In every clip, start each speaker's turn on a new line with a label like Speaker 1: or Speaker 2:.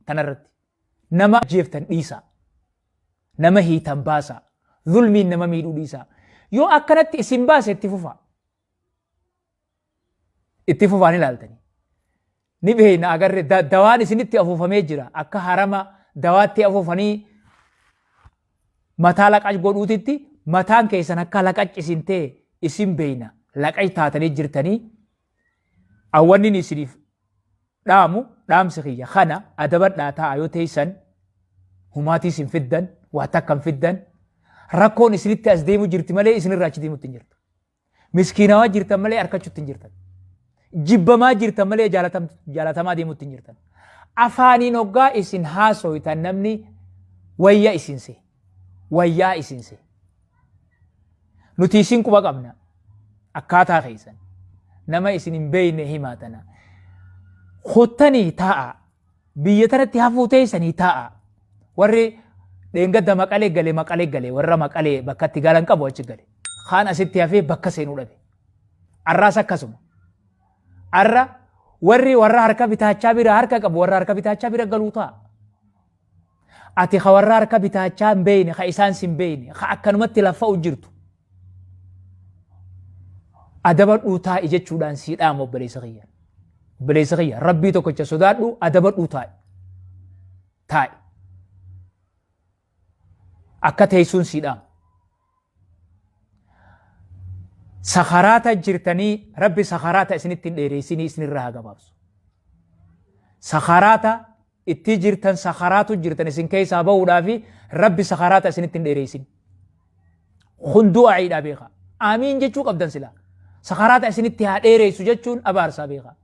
Speaker 1: Tanarratti. Nama ajjeeftan dhiisaa. Nama hiitan baasaa. Zulmiin nama miidhuu dhiisaa. Yoo akkanatti isin baase itti fufaa. Itti fufaa ni ilaaltanii. Ni beekna agarre dawaan isinitti afuufamee jira. Akka harama dawaatti afuufanii mataa laqac godhuutitti mataan keessan akka laqac isin ta'e isin beekna. Laqac taatanii jirtanii awwanni isiniif dhaamu dhaamsi kiyya kana adabadhaa taa'a yoo teessan humaatii isin fiddan waa takka hin fiddan rakkoon isinitti as deemu jirti malee isinirraa achi deemutti hin jirtu. Miskiinawaa jirtan malee harkachutti hin jirtan. Jibbamaa jirtan malee jaalatamaa deemutti hin jirtan. Afaaniin hoggaa isin haasoytan namni wayya isin see. Wayyaa isin see. Nuti isin quba qabna. Akkaataa keessan. Nama isin hin beekne himaa tana. Kottanii taa'a. Biyya tanatti hafuu teessanii taa'a. Warri dheengadda maqalee gale maqalee gale warra maqalee bakka itti galan qabu achi gale. Kaan asitti hafee bakka seenuu dhabe. Arraas akkasuma. Arra warri warra harka bitaachaa bira harka qabu warra harka bitaachaa bira galuu ta'a. Ati ka warra harka bitaachaa hin beeyne ka isaan sin beeyne ka akkanumatti laffa'u jirtu. Adabadhuu taa'i jechuudhaan sii dhaama obboleessa kiyya. Obboleessa kiyya rabbii tokkicha sodaadhu adabadhuu taa'i. Taa'i. Akka teessuun sii dhaama. Sakaraata jirtanii rabbi sakaraata isinitti hin dheereessinii isinirraa haa gabaabsu. Sakaraata itti jirtan sakaraatu jirtan isin keessaa bahuudhaafi rabbi sakaraata isinitti hin dheereessin. Kun du'aa'iidha beekaa. Aamiin jechuu qabdan silaa. Sakaraata isinitti haa dheereessu jechuun abaarsaa beekaa.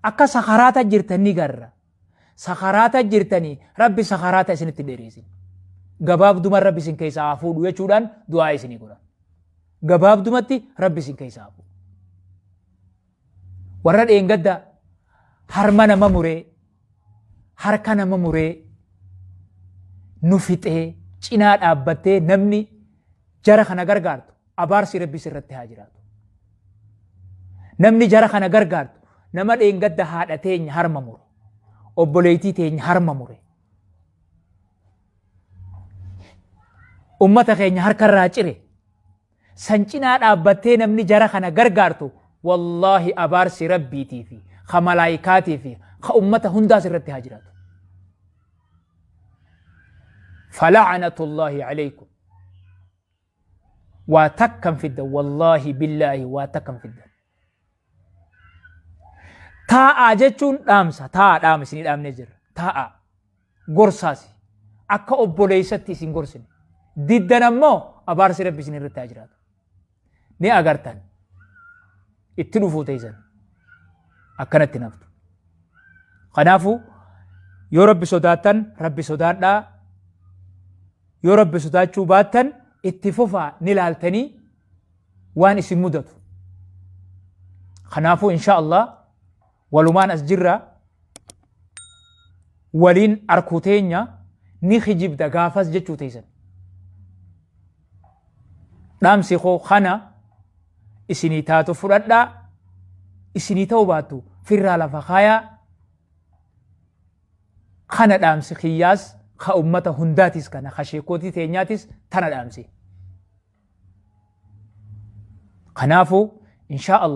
Speaker 1: Akka sakaraata jirtan ni garra. Sakaraata jirtanii rabbi sakaraata isinitti hin dheereessin. Gabaabduma rabbi isin keessaa haa fuudhu jechuudhaan du'aa isinii godha. Gabaabdumatti rabbi isin keessaa haa fuudhu. Warra dheengadda harma nama muree, harka nama muree, nu fixee, cinaa dhaabbattee namni jara kana gargaartu abaarsi rabbi sirratti haa jiraatu. Namni jara kana gargaartu nama dheengadda haadha teenya harma mure, obboleettii teenya harma mure, ummata keenya harkarraa cire, San cinaa dhaabbattee namni jara kana gargaartu wallaahi abaarsi rabbiitii fi ka malaayikaatii fi ka ummata hundaas irratti haa jiraatu. Fala'anatullaahi alaykum. Waa takkan fiddan wallaahi billaahi waa takkan fiddan. Taa'aa jechuun dhaamsa. Taa'aa dhaama isinii dhaamnee jirra. Taa'aa. Gorsaasi. Akka obboleessatti isin gorsine. Diddan ammoo abaarsi rabbi isin irratti haa jiraatu. Ni agartan. Itti dhufuu teessan. Akkanatti naftu. Kanaafuu yoo rabbi sodaattan rabbi sodaadhaa. Yoo rabbi sodaachuu baattan itti fufaa ni laaltanii waan isin mudatu. Kanaafuu insha Allah walumaan as jirra waliin arkuu teenya ni kijibda gaafas jechuu teessan. Dhaamsi koo kana isinii taatu fudhadhaa isinii ta'uu baattu firraa lafa kaayaa kana dhaamsi kiyyaas ka ummata hundaatis kana ka sheekootii teenyaatis tana dhaamsi. Kanaafuu inshaa Allah.